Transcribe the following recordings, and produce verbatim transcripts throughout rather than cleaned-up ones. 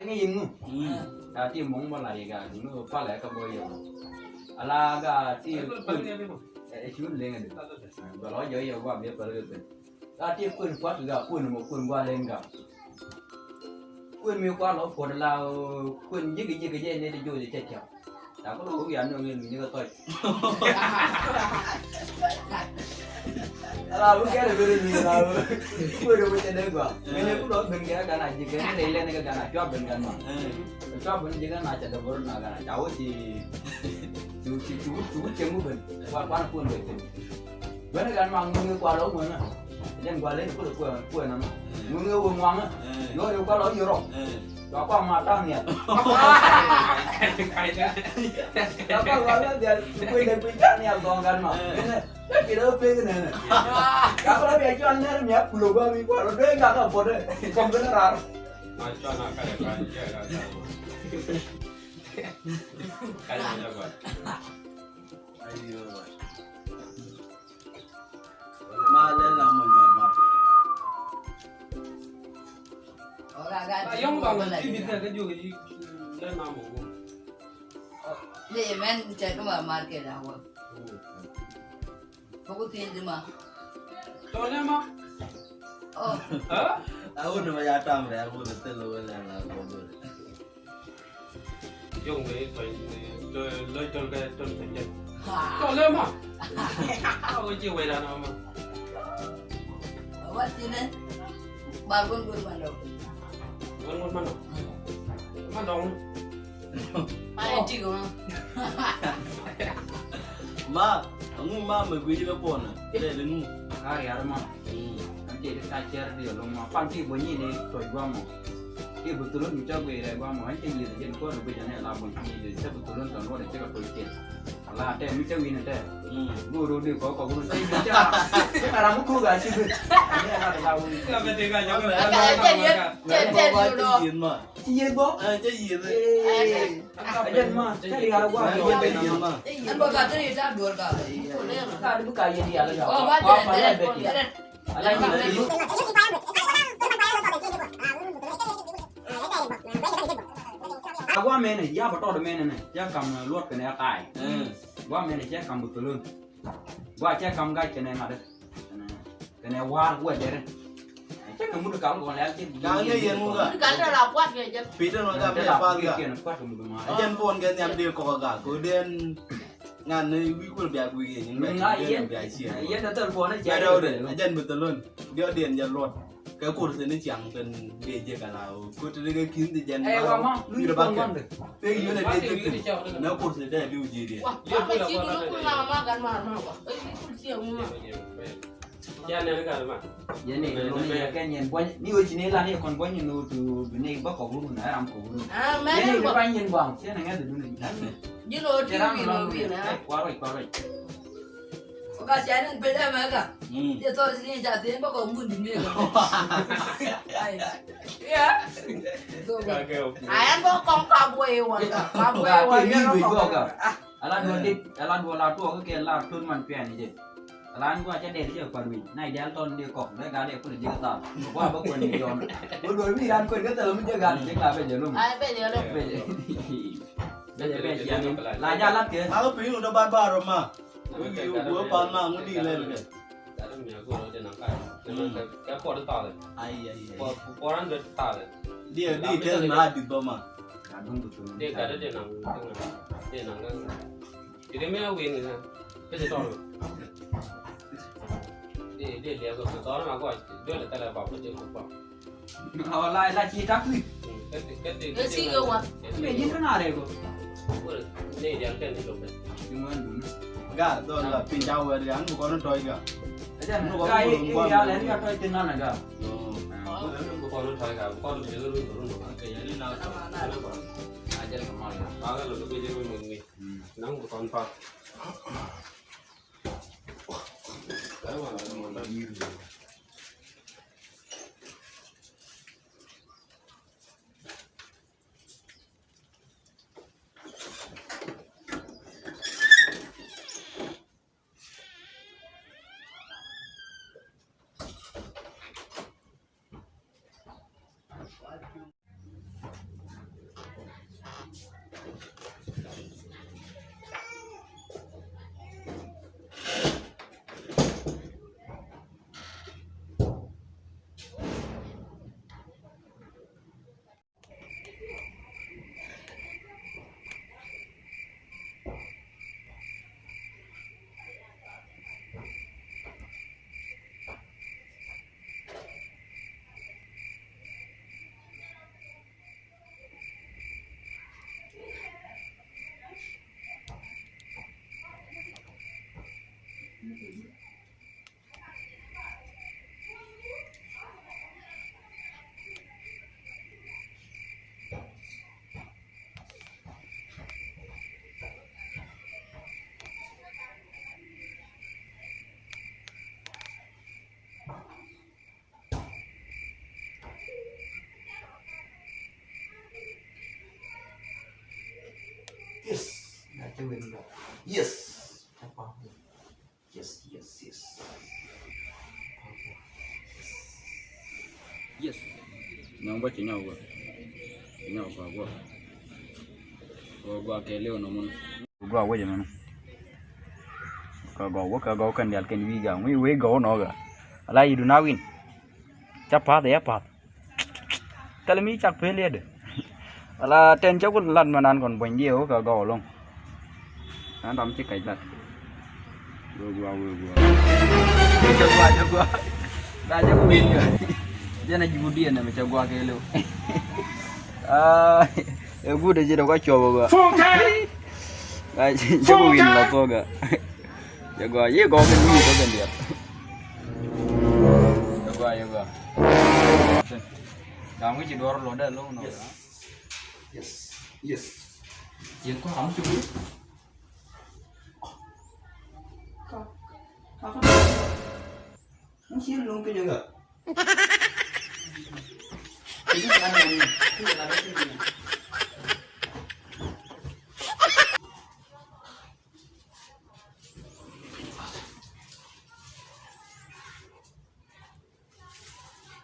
Ŋi̱i̱n ŋu? Mm. Ka ti muɔ̱ŋ bä la yɛ ka ŋu palɛ ka bä yɛ. Ala ka ti kun. Ɛ, cu leŋ ɛ di. Bɛ lɔ jɔ yɛ wa bɛ pɛl kɛ kun. Ka ti kun kuat ka kun mɔ kun gua leŋ ka. Kun mi kua lɔ puɔt la kun jik jik jɛ ni ti jo jɛ cɛ cɛ. Ta ko lo ya no ngi ni ka tɔy. Ala bu kɛn a beri ni la bu. Kun do bu cɛ de gua. Ngi ni ku lɔ ben kɛ gana jik ni le le ni ka gana cua ben gana. Cua ben jik na cɛ de bor na gana. Ca wo ti. Cu cu cu cu cɛ mu ben. Kua kua kun ben. Beni gan ma ŋuŋi kual ɔ ŋuŋi. Jɛn gual in kul kuɛ kuɛ nɔnɔ. Ŋuŋi wä ŋuaŋi. Yɔ yɔ kual ɔ yɔrɔ. Dɔ kua ma tam yɛ. Dɔ kua ma tam yɛ. Kuɛ ne kuɛ tam yɛ gɔŋ gan ma. Beni bɛ kiri ɔ pek nɛ nɛ. Ka kula bia cuan nɛr mi a kulo gua mi kual ɔ dee gan ɔ bɔdɛ. Kɔm beni rar. Ma cuan a kare ka jɛ ka ka. Kare ma jɛ gua. Ayo. Ma lɛ la mo nyɔr ma. Ayɔŋ ba ma ti bi tɛ ka jɔ yi lɛ na mo. Ni mɛn cɛ kɛ ma market a wä. Bä ku thiec di ma. Tɔnɛ ma. Oh. Ha? A wun ma ya tam rɛ a wun te lo wala la ko do. Jong me tɔn tɔn tɔn kɛ tɔn tɔn jɛ. Tɔn lɛ ma. A wun ji wɛ la na ma. Wa ti ne. Ba gun gun ma do. Gun gun ma do. Ma do. Ai ti ko. Ma, a ŋu ma me gui ji bɛ pɔn na. Lɛ de ŋu. Ka riar ma. An te de ka cer di lo ma. Pan ti bo ni de to gua mo. Ti bu tulun mi ta gui re gua mo. An te yi de ko lo gui ne la bo ni de. Ti bu tulun ta lo de ti ka to ti. Ala te mi te wi ne te. Gu ro de ko ko gu te mi te. Ti ka ra mu ku ga ti bu. Ne ka la wi. Ka me te ga ja. Ka te ye. Te te lo. Ti ye bo. Te ye. Ɛ jɛn ma, cɛ rial wa. Ɛ jɛn ma. Ɛn bä ka teri ta duɔl ka. Ka di bi ka yɛ rial ka. Ɔ ba jɛn jɛn jɛn. Ala ni. A wa mɛnɛ ya ba tɔt mɛnɛ nɛ ya kam luɔt kɛnɛ ya taai. Wa mɛnɛ cɛ kam bi tholon. Gua cɛ kam gac kɛnɛ ŋa̱t. Kɛnɛ waar wɛ dɛrɛ. Cɛ kɛ mut kal kɔn lɛl cɛ. Kal kɛ yɛn ŋu ka. Mut kal tɛ la kuat kɛ jɛ. Pit ɛn ɔ gam kɛ pal ka. Kɛn kuat kɛ mut ma. Jɛn bon kɛ nhiam dee kɔk ka ko den. Ŋan ni wi̱i̱ kul bia gui̱i̱ yɛn. Ŋa yɛn bia ciɛ. Yɛn tɛ thɛl bon cɛ. Jɛn bi thɛlon. Diɔ diɛn jɛ luɔt. Kɛ kursi ni ciaŋ kɛn dee jek ala wä. Kut ni kɛ kin ti jɛn. Ɛ wa ma lu ni kɔn kɔn de. Pek yun a dee jek ti na kursi dee diw ji̱ dee. Wa ma ci kul kul na ma gan ma ma wa. Ɛ kul ci a mu ma. Yɛn ni kɛ luni yɛ kɛn yɛn buɔny ni wä ci ni la ni kɔn buɔny ni wä tu ni bä kɔ wuru na ram kɔ wuru. Yɛn ni kɛ buɔny yɛn buɔny yɛn a ŋɛ dee duni. Ji̱n ɣöö ti wi̱i̱ ɣöö wi̱i̱ na. Kuaruc kuaruc. Kä cɛ ni pet ɛmɛ kä. Jɛ thɔr si ni ca thiec bä kɔk mun di ni kä. Ai. Ya. A ɛn bä kɔŋ ka buɔy iwal kä. Ka buɔy iwal ni rɔ kɔŋ. Ala duɔl dit, ala duɔl la tuɔk kɛ la tun man pian ni jɛ. Ala ni gua cɛ dɛr cɛ kuat wi̱i̱. Na idɛl tɔn di kɔk. Bɛ gal yɛ kun di kɛ thal. Gua bä kun ni jɔn. Wä duɔl wi̱i̱ ran kun kɛ thal mi jɛ gal jɛ gal bɛ jɛ lum. Ai bɛ jɛ lum. Bɛ jɛ. Bɛ jɛ bɛ jɛ ni. La jɛ lat kɛ. Ala piny wä dɔ bar bar ma. Wä pal ma ŋu di lɛl kɛ. Ai ai ai. Diɛ di tɛl ma di bä ma. Di ka di di naŋ di naŋ di naŋ. Di di mi a win ni na. Di di tɔn. Di di liɛ ko tɔn ma ko di di tɛlɛ ba ko di ko ba. Ɔ la la ci tak ni. Ɛ si kɛ wa. Mɛ ji̱n kä na rɛ ko. Ga dɔl la piny ca wɛr ya nu kɔn tɔy ga. Ga i ya lɛ ni ka tɔy tin na na ga. A jɛl ka mal. Ba ga lo ko jɛ ko ni. Nang ko kɔn pa. Yes. Yes, yes, yes. Yes. Nyɔŋ bä ci nyɔk bä. Ci nyɔk bä bä. Gua kɛ liw nɔ mun. Gua wec nɔ. Kɛ gɔw wä kɛ gɔw kɛn dial kɛn wi̱i̱ gaŋ wi̱i̱ wec gɔw nɔ gɛ. Ala idu na win. Ca path ya path. Thilɛ mi cak pel yɛdɛ. Ala tɛn cä ku lat mɛ nan kɔn buɔ̱ny diɛ wä kɛ gɔw loŋ. Nan ram ci kɛc lat. Wee gua, wee gua. Cɛ gua, cɛ gua. Daa cɛ ku win kɛ. Jɛn a ji̱ ku diɛ nɛ mɛ cɛ gua kɛ low. Aa, ɛ guut ɛ ji̱ dɛ kua cuɔp ɛ gua. Daa cɛ ku win la thuɔk ɛ. Cɛ gua, yi gɔw kɛ mi thuɔk kɛ diɛ. Yɛ gua, yɛ gua. Ka̱m kä ci duɔr luɔt dee lo̱ŋ nɔ. Yes. Yes. Yes. Yɛn kua ka̱m ci wul. Ka, ka, ka. Mu ci lo̱ŋ piny kä.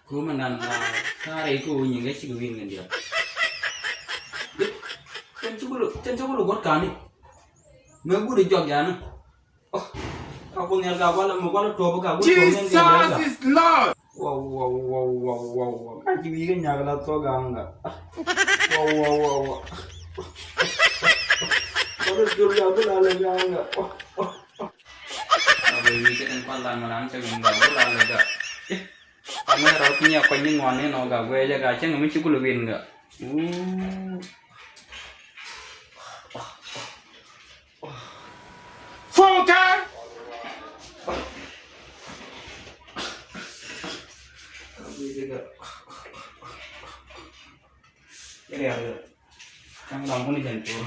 Ko mɛ nan la ta̱a̱ rɛy ko nyin kɛ cikɛ wi̱i̱n kɛ diɔ̱k. Cɛn cukulu, cɛn cukulu guɔ̱t ka̱ni. Mɛ guut i̱ jɔk yani. Oh, ka kun yɛl ka kualɛ mɛ kualɛ tuɔp ka guut tuɔp ni kɛ yɛl ka. Jesus is Lord. Wow, wow, wow, wow, wow, wow. Ka ci wi̱i̱ kɛ nyak la thok gaŋ ka. Wow, wow, wow, wow. Kualɛ tuɔp ka guut la lɛ gaŋ ka. Oh, oh, oh. Ka wi̱i̱ wi̱i̱ kɛ tin kual lan mɛ lan cɛ wi̱i̱ ka guut la lɛ gaŋ. Amɛ rɔ kinyɛ kɔny ni ŋuan ni nɔ ga guɛ jɛ ga cɛŋ mi ci kulɛ win ga. Wuu. Fɔŋ tɛ. Cɛŋ lam wuni jɛn tuur.